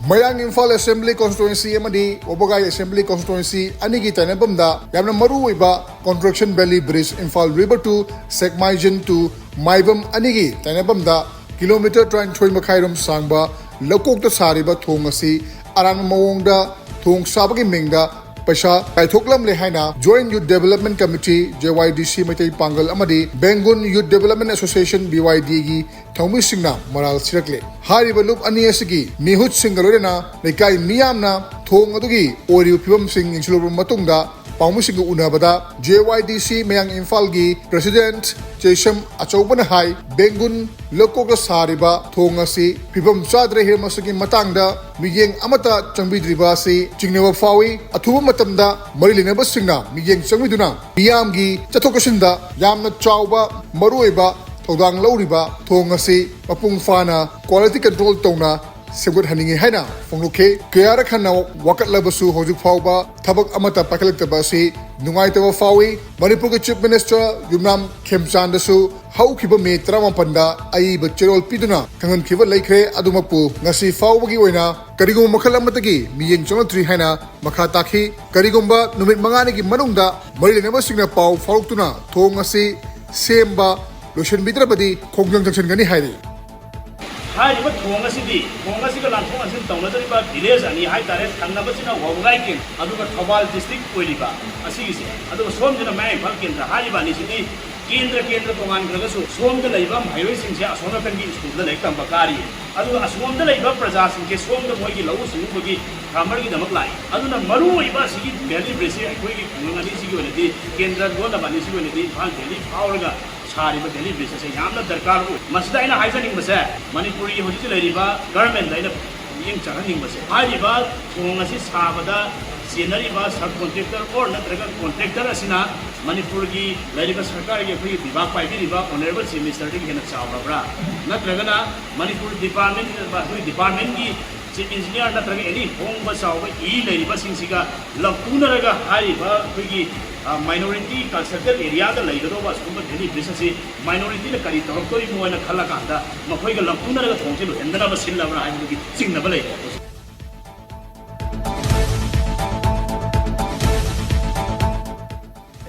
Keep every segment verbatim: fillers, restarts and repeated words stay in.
ꯃꯌꯥꯡ Imphal Assembly Constituency ꯑꯃꯗꯤ ꯋꯥꯕꯒꯥꯏ Assembly Constituency ꯑꯅꯤꯒꯤ ꯇꯥꯏꯅꯐꯝꯗ ꯌꯥꯝꯅ ꯃꯔꯨ ꯑꯣꯏꯕ Contraction Valley Bridge, Imphal River to Sekmaijan to ꯃꯥꯏꯕꯝ ꯑꯅꯤꯒꯤ ꯇꯥꯏꯅꯐꯝꯗ ꯀꯤꯂꯣꯃꯤꯇꯔ ꯇꯔꯥꯅꯤꯊꯣꯏ ꯃꯈꯥꯏꯔꯣꯝ ꯁꯥꯡꯕ ꯂꯧꯀꯣꯛꯇ ꯁꯥꯔꯤꯕ ꯊꯣꯡ ꯑꯁꯤ ꯑꯔꯥꯟꯕ ꯃꯑꯣꯡꯗ ꯊꯣꯡ ꯁꯥꯕꯒꯤ ꯃꯤꯡꯗ ꯄꯩꯁꯥ ꯀꯥꯏꯊꯣꯛꯂꯝꯂꯦ ꯍꯥꯏꯅ Joint Youth Development Committee, J Y D C, Meitei ꯄꯥꯡꯒꯜ ꯑꯃꯗꯤ Bengun Youth Development Association, B Y D ꯒꯤ ꯊꯧꯃꯤꯁꯤꯡꯅ ꯃꯔꯥꯜ ꯁꯤꯔꯛꯂꯦ꯫ ꯍꯥꯏꯔꯤꯕ ꯂꯨꯞ ꯑꯅꯤ ꯑꯁꯤꯒꯤ ꯃꯤꯍꯨꯠꯁꯤꯡꯒ ꯂꯣꯏꯅꯅ ꯂꯩꯀꯥꯏ ꯃꯤꯌꯥꯝꯅ ꯊꯣꯡ ꯑꯗꯨꯒꯤ ꯑꯣꯏꯔꯤꯕ ꯐꯤꯕꯝꯁꯤꯡ ꯌꯦꯡꯁꯤꯜꯂꯨꯔꯕ ꯃꯇꯨꯡꯗ, ꯄꯥꯎꯃꯤꯁꯤꯡꯒ ꯎꯅꯕꯗ J Y D C ꯃꯌꯥꯡ ꯏꯝꯐꯥꯜꯒꯤ President ꯆꯦꯁꯝ ꯑꯆꯧꯕꯅ ꯍꯥꯏ, ꯕꯦꯡꯒꯨꯟ ꯂꯧꯀꯣꯛꯇ ꯁꯥꯔꯤꯕ ꯊꯣꯡ ꯑꯁꯤ ꯐꯤꯕꯝ ꯆꯥꯗ꯭ꯔꯦ꯫ ꯍꯤꯔꯝ ꯑꯁꯤꯒꯤ ꯃꯇꯥꯡꯗ ꯃꯤꯠꯌꯦꯡ ꯑꯃꯠꯇ ꯆꯪꯕꯤꯗ꯭ꯔꯤꯕ ꯑꯁꯤ ꯆꯤꯡꯅꯕ ꯐꯥꯎꯏ꯫ ꯑꯊꯨꯕ ꯃꯇꯝꯗ ꯃꯔꯤ ꯂꯩꯅꯕꯁꯤꯡꯅ ꯃꯤꯠꯌꯦꯡ ꯆꯪꯕꯤꯗꯨꯅ ꯃꯤꯌꯥꯝꯒꯤ ꯆꯠꯊꯣꯛ ꯆꯠꯁꯤꯟꯗ ꯌꯥꯝꯅ ꯆꯥꯎꯕ ꯃꯔꯨꯑꯣꯏꯕ ꯊꯧꯗꯥꯡ ꯂꯧꯔꯤꯕ ꯊꯣꯡ ꯑꯁꯤ ꯃꯄꯨꯡ ꯐꯥꯅ quality control ꯇꯧꯅ ꯁꯦꯝꯒꯠꯍꯟꯅꯤꯡꯏ ꯍꯥꯏꯅ ꯐꯣꯡꯗꯣꯛꯈꯤ꯫ ꯀꯌꯥꯔꯛ ꯍꯟꯅ ꯋꯥꯀꯠꯂꯕꯁꯨ ꯍꯧꯖꯤꯛ ꯐꯥꯎꯕ ꯊꯕꯛ ꯑꯃꯠꯇ ꯄꯥꯏꯈꯠꯂꯛꯇꯕ ꯑꯁꯤ ꯅꯨꯡꯉꯥꯏꯇꯕ ꯐꯥꯎꯏ꯫ ꯃꯅꯤꯄꯨꯔꯒꯤ Chief Minister ꯌꯨꯝꯅꯥꯝ ꯈꯦꯝꯆꯥꯟꯗꯁꯨ ꯍꯧꯈꯤꯕ ꯃꯦ ꯇꯔꯥꯃꯥꯄꯟꯗ ꯑꯏꯕ ꯆꯦꯔꯣꯜ ꯄꯤꯗꯨꯅ ꯈꯪꯍꯟꯈꯤꯕ ꯂꯩꯈ꯭ꯔꯦ꯫ ꯑꯗꯨꯃꯛꯄꯨ ꯉꯁꯤ ꯐꯥꯎꯕꯒꯤ ꯑꯣꯏꯅ ꯀꯔꯤꯒꯨꯝꯕ ꯃꯈꯜ ꯑꯃꯠꯇꯒꯤ ꯃꯤꯠꯌꯦꯡ ꯆꯪꯂꯛꯇ꯭ꯔꯤ ꯍꯥꯏꯅ ꯃꯈꯥ ꯇꯥꯈꯤ꯫ ꯀꯔꯤꯒꯨꯝꯕ ꯅꯨꯃꯤꯠ ꯃꯉꯥꯅꯤꯒꯤ ꯃꯅꯨꯡꯗ ꯃꯔꯤ ꯂꯩꯅꯕꯁꯤꯡꯅ ꯄꯥꯎ ꯐꯥꯎꯔꯛꯇꯨꯅ ꯊꯣꯡ ꯑꯁꯤ ꯁꯦꯝꯕ ꯂꯣꯏꯁꯤꯟꯕꯤꯗ꯭ꯔꯕꯗꯤ ꯈꯣꯡꯖꯪ ꯆꯪꯁꯤꯟꯒꯅꯤ ꯍꯥꯏꯔꯤ꯫ ꯍꯥꯏꯔꯤꯕ ꯊꯣꯡ ꯑꯁꯤꯗꯤ, ꯊꯣꯡ ꯑꯁꯤꯒ ꯂꯥꯟꯊꯣꯛ ꯂꯥꯟꯁꯤꯟ ꯇꯧꯅꯗꯣꯔꯤꯕ village ꯑꯅꯤ ꯍꯥꯏꯇꯥꯔꯦ, ꯊꯪꯅꯕꯁꯤꯅ ꯋꯥꯕꯒꯥꯏ ꯀꯦꯟꯗ꯭ꯔ, ꯑꯗꯨꯒ ꯊꯧꯕꯥꯜ district ꯑꯣꯏꯔꯤꯕ ꯑꯁꯤꯒꯤꯁꯦ, ꯑꯗꯨꯒ ꯁꯣꯝꯁꯤꯅ ꯃꯌꯥꯡ ꯏꯝꯐꯥꯜ ꯀꯦꯟꯗ꯭ꯔ꯫ ꯍꯥꯏꯔꯤꯕ ꯑꯅꯤꯁꯤꯗꯤ ꯀꯦꯟꯗ꯭ꯔ ꯀꯦꯟꯗ꯭ꯔ ꯇꯣꯉꯥꯟꯈ꯭ꯔꯒꯁꯨ ꯁꯣꯝꯗ ꯂꯩꯕ ꯃꯍꯩꯔꯣꯏꯁꯤꯡꯁꯦ ꯑꯁꯣꯝ ꯅꯥꯀꯟꯒꯤ ꯁ꯭ꯀꯨꯜꯗ ꯂꯥꯏꯔꯤꯛ ꯇꯝꯕ ꯀꯥꯔꯤ, ꯑꯗꯨꯒ ꯑꯁꯣꯝꯗ ꯂꯩꯕ ꯄ꯭ꯔꯖꯥꯁꯤꯡꯁꯦ ꯁꯣꯝꯗ ꯃꯣꯏꯒꯤ ꯂꯧꯎ ꯁꯤꯡꯎꯕꯒꯤ farmerꯒꯤꯗꯃꯛ ꯂꯥꯛꯏ꯫ ꯑꯗꯨꯅ ꯃꯔꯨ ꯑꯣꯏꯕ ꯑꯁꯤꯒꯤ valley bridgeꯁꯦ ꯑꯩꯈꯣꯏꯒꯤ ꯈꯨꯡꯒꯪ ꯑꯅꯤꯁꯤꯒꯤ ꯑꯣꯏꯅꯗꯤ, ꯀꯦꯟꯗ꯭ꯔ ꯂꯣꯟꯅꯕ ꯑꯅꯤꯁꯤꯒꯤ ꯑꯣꯏꯅꯗꯤ ꯏꯝꯐꯥꯜ valley ꯐꯥꯎꯔꯒ ꯁꯥꯔꯤꯕ valley bridge ꯑꯁꯦ ꯌꯥꯝꯅ ꯗꯔꯀꯥꯔ ꯑꯣꯏ꯫ ꯃꯁꯤꯗ ꯑꯩꯅ ꯍꯥꯏꯖꯅꯤꯡꯕꯁꯦ, ꯃꯅꯤꯄꯨꯔꯒꯤ ꯍꯧꯖꯤꯛ ꯂꯩꯔꯤꯕ governmentꯗ ꯑꯩꯅ ꯃꯤꯠꯌꯦꯡ ꯆꯪꯍꯟꯅꯤꯡꯕꯁꯦ, ꯍꯥꯏꯔꯤꯕ ꯊꯣꯡ ꯑꯁꯤ ꯁꯥꯕꯗ ꯆꯦꯟꯅꯔꯤꯕ sub contractor or ꯅꯠꯇ꯭ꯔꯒ contractor ꯑꯁꯤꯅ ꯃꯅꯤꯄꯨꯔꯒꯤ ꯂꯩꯔꯤꯕ ꯁꯔꯀꯥꯔꯒꯤ ꯑꯩꯈꯣꯏꯒꯤ ꯕꯤꯚꯥꯒ ꯄꯥꯏꯕꯤꯔꯤꯕ honourable Chief Ministerꯗꯒꯤ ꯍꯦꯟꯅ ꯆꯥꯎꯔꯕ꯭ꯔꯥ? ꯅꯠꯇ꯭ꯔꯒꯅ ꯃꯅꯤꯄꯨꯔ department, ꯑꯩꯈꯣꯏ departmentꯀꯤ Chief Engineer ꯅꯠꯇ꯭ꯔꯒ any ꯍꯣꯡꯕ ꯆꯥꯎꯕ ꯏ ꯂꯩꯔꯤꯕꯁꯤꯡꯁꯤꯒ ꯂꯧꯇꯨꯅꯔꯒ ꯍꯥꯏꯔꯤꯕ ꯑꯩꯈꯣꯏꯒꯤ, ꯑ, minority constructed areaꯗ ꯂꯩꯒꯗꯧꯕ ꯑꯁꯤꯒꯨꯝꯕ valley bridge ꯑꯁꯤ minorityꯅ ꯀꯔꯤ ꯇꯧꯔꯛꯇꯣꯔꯤꯃꯣ ꯍꯥꯏꯅ ꯈꯜꯂꯀꯥꯟꯗ ꯃꯈꯣꯏꯒ ꯂꯧꯇꯨꯅꯔꯒ ꯊꯣꯡꯁꯦ ꯂꯣꯏꯍꯟꯗꯅꯕ ꯁꯤꯜꯂꯕ꯭ꯔꯥ ꯍꯥꯏꯕꯗꯨꯒꯤ ꯆꯤꯡꯅꯕ ꯂꯩꯔꯦ꯫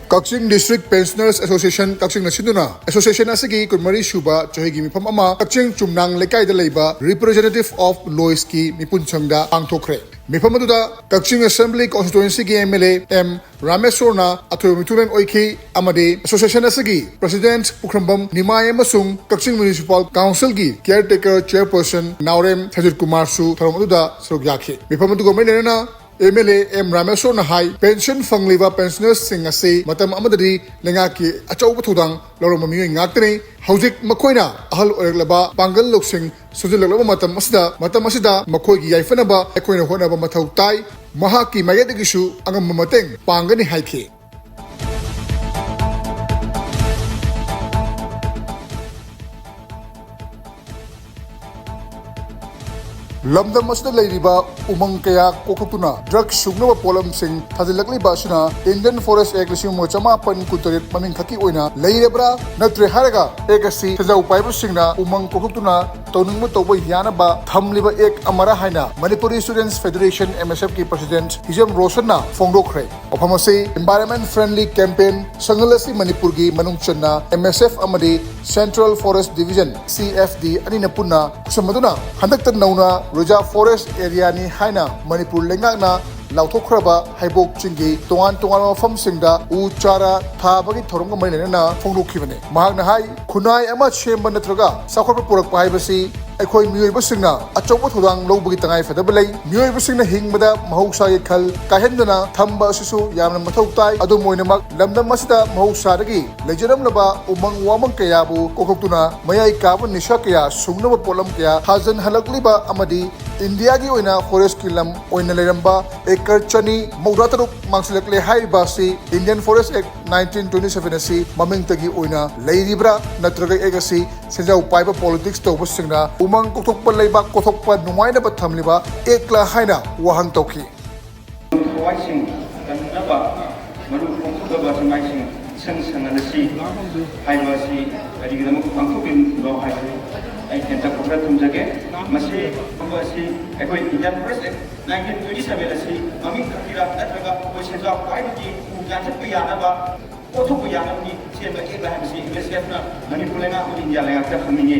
ꯀꯛꯆꯤꯡ District Pensioners Association ꯀꯛꯆꯤꯡꯅ ꯁꯤꯟꯗꯨꯅ association ꯑꯁꯤꯒꯤ ꯀꯨꯟꯃꯔꯤ ꯁꯨꯕ ꯆꯍꯤꯒꯤ ꯃꯤꯐꯝ ꯑꯃ ꯀꯛꯆꯤꯡ ꯆꯨꯝꯅꯥꯡ ꯂꯩꯀꯥꯏꯗ ꯂꯩꯕ Representative of Lois ꯀꯤ ꯃꯤꯄꯨꯟꯁꯪꯗ ꯄꯥꯡꯊꯣꯛꯈ꯭ꯔꯦ꯫ ꯃꯤꯐꯝ ꯑꯗꯨꯗ ꯀꯛꯆꯤꯡ Assembly Constituency ꯒꯤ M L A M ꯔꯥꯃꯦꯁꯣꯔꯅ ꯑꯊꯣꯏꯕ ꯃꯤꯊꯨꯡꯂꯦꯟ ꯑꯣꯏꯈꯤ ꯑꯃꯗꯤ association ꯑꯁꯤꯒꯤ President ꯄꯨꯈ꯭ꯔꯝꯕꯝ ꯅꯤꯃꯥꯏ ꯑꯃꯁꯨꯡ ꯀꯛꯆꯤꯡ Municipal Council ꯒꯤ Caretaker Chairperson ꯅꯥꯎꯔꯦꯝ ꯁꯖꯤꯠ ꯀꯨꯃꯥꯔꯁꯨ ꯊꯧꯔꯝ ꯑꯗꯨꯗ ꯁꯔꯨꯛ ꯌꯥꯈꯤ꯫ ꯃꯤꯐꯝ ꯑꯗꯨꯒ ꯃꯔꯤ ꯂꯩꯅꯅ M L A M ꯔꯥꯃꯦꯁꯣꯔꯅ high, pension ꯐꯪꯂꯤꯕ pensioners ꯁꯤꯡ ꯑꯁꯤ ꯃꯇꯝ ꯑꯃꯗꯗꯤ ꯂꯩꯉꯥꯛꯀꯤ ꯑꯆꯧꯕ ꯊꯧꯗꯥꯡ ꯂꯧꯔꯝꯕ ꯃꯤꯑꯣꯏ ꯉꯥꯛꯇꯅꯤ꯫ ꯍꯧꯖꯤꯛ ꯃꯈꯣꯏꯅ ꯑꯍꯜ ꯑꯣꯏꯔꯛꯂꯕ, ꯄꯥꯡꯒꯜ ꯂꯧꯁꯤꯡ ꯁꯣꯟꯖꯤꯜꯂꯛꯂꯕ ꯃꯇꯝ ꯑꯁꯤꯗ, ꯃꯇꯝ ꯑꯁꯤꯗ ꯃꯈꯣꯏꯒꯤ ꯌꯥꯏꯐꯅꯕ ꯑꯩꯈꯣꯏꯅ ꯍꯣꯠꯅꯕ ꯃꯊꯧ ꯇꯥꯏ꯫ ꯃꯍꯥꯛꯀꯤ ꯃꯥꯏꯀꯩꯗꯒꯤꯁꯨ ꯑꯉꯝꯕ ꯃꯇꯦꯡ ꯄꯥꯡꯒꯅꯤ ꯍꯥꯏꯈꯤ꯫ ꯂꯝꯗꯝ ꯑꯁꯤꯗ ꯂꯩꯔꯤꯕ ꯎꯃꯪ ꯀꯌꯥ ꯀꯣꯛꯊꯣꯛꯇꯨꯅ drug ꯁꯨꯡꯅꯕ ꯄꯣꯠꯂꯝꯁꯤꯡ ꯊꯥꯖꯤꯜꯂꯛꯂꯤꯕ ꯑꯁꯤꯅ Indian Forest Act ꯂꯤꯁꯤꯡ ꯑꯃꯒ ꯆꯃꯥꯄꯟ ꯀꯨꯟꯇꯔꯦꯠ ꯃꯃꯤꯡ ꯈꯛꯀꯤ ꯑꯣꯏꯅ ꯂꯩꯔꯕ꯭ꯔꯥ? ꯅꯠꯇ꯭ꯔꯦ ꯍꯥꯏꯔꯒ Act ꯑꯁꯤ ꯁꯦꯟꯖꯥꯎ ꯄꯥꯏꯕꯁꯤꯡꯅ ꯎꯃꯪ ꯀꯣꯛꯊꯣꯛꯇꯨꯅ ꯇꯧꯅꯤꯡꯕ ꯇꯧꯕ ꯌꯥꯅꯕ ꯊꯝꯂꯤꯕ Act ꯑꯃꯔ ꯍꯥꯏꯅ Manipuri Students Federation, M S F ꯀꯤ President ꯍꯤꯖꯝ ꯔꯣꯁꯟꯅ ꯐꯣꯡꯗꯣꯛꯈ꯭ꯔꯦ꯫ ꯋꯥꯐꯝ ꯑꯁꯤ Environment Friendly Campaign, ꯁꯪꯒꯜ ꯑꯁꯤ ꯃꯅꯤꯄꯨꯔꯒꯤ ꯃꯅꯨꯡ ꯆꯟꯅ M S F ꯑꯃꯗꯤ Central Forest Division, C F D, ꯑꯅꯤꯅ ꯄꯨꯟꯅ ꯈꯨꯠꯁꯝꯅꯗꯨꯅ ꯍꯟꯗꯛꯇ ꯅꯧꯅ Reserve Forest Area ꯅꯤ ꯍꯥꯏꯅ ꯃꯅꯤꯄꯨꯔ ꯂꯩꯉꯥꯛꯅ ꯂꯥꯎꯊꯣꯛꯈ꯭ꯔꯕ ꯍꯩꯕꯣꯛ ꯆꯤꯡꯒꯤ ꯇꯣꯉꯥꯟ ꯇꯣꯉꯥꯟꯕ ꯃꯐꯝꯁꯤꯡꯗ ꯎ ꯆꯥꯔꯥ ꯊꯥꯕꯒꯤ ꯊꯧꯔꯝꯒ ꯃꯔꯤ ꯂꯩꯅꯅ ꯐꯣꯡꯗꯣꯛꯈꯤꯕꯅꯤ꯫ ꯃꯍꯥꯛꯅ ꯍꯥꯏ, ꯈꯨꯟꯅꯥꯏ ꯑꯃ ꯁꯦꯝꯕ ꯅꯠꯇ꯭ꯔꯒ ꯆꯥꯎꯈꯠꯄ ꯄꯨꯔꯛꯄ ꯍꯥꯏꯕꯁꯤ ꯑꯩꯈꯣꯏ ꯃꯤꯑꯣꯏꯕꯁꯤꯡꯅ ꯑꯆꯧꯕ ꯊꯧꯗꯥꯡ ꯂꯧꯕꯒꯤ ꯇꯉꯥꯏꯐꯗꯕ ꯂꯩ꯫ ꯃꯤꯑꯣꯏꯕꯁꯤꯡꯅ ꯍꯤꯡꯕꯗ ꯃꯍꯧꯁꯥꯒꯤ ꯈꯜ ꯀꯥꯏꯍꯟꯗꯅ ꯊꯝꯕ ꯑꯁꯤꯁꯨ ꯌꯥꯝꯅ ꯃꯊꯧ ꯇꯥꯏ꯫ ꯑꯗꯨꯝ ꯑꯣꯏꯅꯃꯛ, ꯂꯝꯗꯝ ꯑꯁꯤꯗ ꯃꯍꯧꯁꯥꯗꯒꯤ ꯂꯩꯖꯔꯝꯂꯕ ꯎꯃꯪ ꯋꯥꯃꯪ ꯀꯌꯥꯕꯨ ꯀꯣꯛꯊꯣꯛꯇꯨꯅ ꯃꯌꯥꯏ ꯀꯥꯕ ꯅꯤꯁꯥ ꯀꯌꯥ ꯁꯨꯡꯅꯕ ꯄꯣꯠꯂꯝ ꯀꯌꯥ ꯊꯥꯖꯟꯍꯜꯂꯛꯂꯤꯕ ꯑꯃꯗꯤ ꯏꯟꯗꯤꯌꯥꯒꯤ ꯑꯣꯏꯅ forest ꯀꯤ ꯂꯝ ꯑꯣꯏꯅ ꯂꯩꯔꯝꯕ acre ꯆꯅꯤ ꯃꯧꯗ꯭ꯔꯥ ꯇꯔꯨꯛ ꯃꯥꯡꯁꯤꯜꯂꯛꯂꯦ ꯍꯥꯏꯔꯤꯕ ꯑꯁꯤ Indian Forest Act nineteen twenty seven ꯑꯁꯤ ꯃꯃꯤꯡꯇꯒꯤ ꯑꯣꯏꯅ ꯂꯩꯔꯤꯕ꯭ꯔꯥ, ꯅꯠꯇ꯭ꯔꯒ Act ꯑꯁꯤ ꯁꯦꯟꯖꯥꯎ ꯄꯥꯏꯕ politics ꯇꯧꯕꯁꯤꯡꯅ ꯎꯃꯪ ꯀꯣꯛꯊꯣꯛꯄ, ꯂꯩꯕꯥꯛ ꯀꯣꯛꯊꯣꯛꯄ ꯅꯨꯡꯉꯥꯏꯅꯕ ꯊꯝꯂꯤꯕ Act ꯂꯥ ꯍꯥꯏꯅ ꯋꯥꯍꯪ ꯇꯧꯈꯤ꯫ ꯊꯋꯥꯏꯁꯤꯡ ꯀꯟꯅꯕ ꯃꯔꯨ ꯀꯣꯛꯊꯣꯛꯂꯕ ꯆꯤꯡꯃꯥꯏꯁꯤꯡ ꯏꯁꯪ ꯁꯪꯍꯜꯂꯁꯤ ꯍꯥꯏꯕ ꯑꯁꯤ ꯀꯔꯤꯒꯤꯗꯃꯛ ꯄꯥꯡꯊꯣꯛꯂꯤꯕꯅꯣ ꯍꯥꯏꯕꯗꯨ ꯑꯩ ꯇꯦꯟꯇꯛꯄ ꯈꯔ ꯊꯝꯖꯒꯦ꯫ ꯃꯁꯤ ꯑꯁꯤ ꯑꯩꯈꯣꯏ Indian Forest Act nineteen twenty seven ꯑꯁꯤ ꯃꯃꯤꯡ ꯈꯛꯀꯤꯔꯥ ꯅꯠꯇ꯭ꯔꯒ ꯑꯩꯈꯣꯏ ꯁꯦꯟꯖꯥꯎ ꯄꯥꯏꯕꯒꯤ ꯎ ꯌꯥꯟꯊꯠꯄ ꯌꯥꯅꯕ, ꯀꯣꯛꯊꯣꯛꯄ ꯌꯥꯅꯕꯒꯤ ꯁꯦꯝꯕ act ꯂ ꯍꯥꯏꯕꯁꯤ M S F ꯅ ꯃꯅꯤꯄꯨꯔ ꯂꯩꯉꯥꯛ ꯑꯃꯗꯤ ꯏꯟꯗꯤꯌꯥ ꯂꯩꯉꯥꯛꯇ ꯍꯪꯅꯤꯡꯉꯤ꯫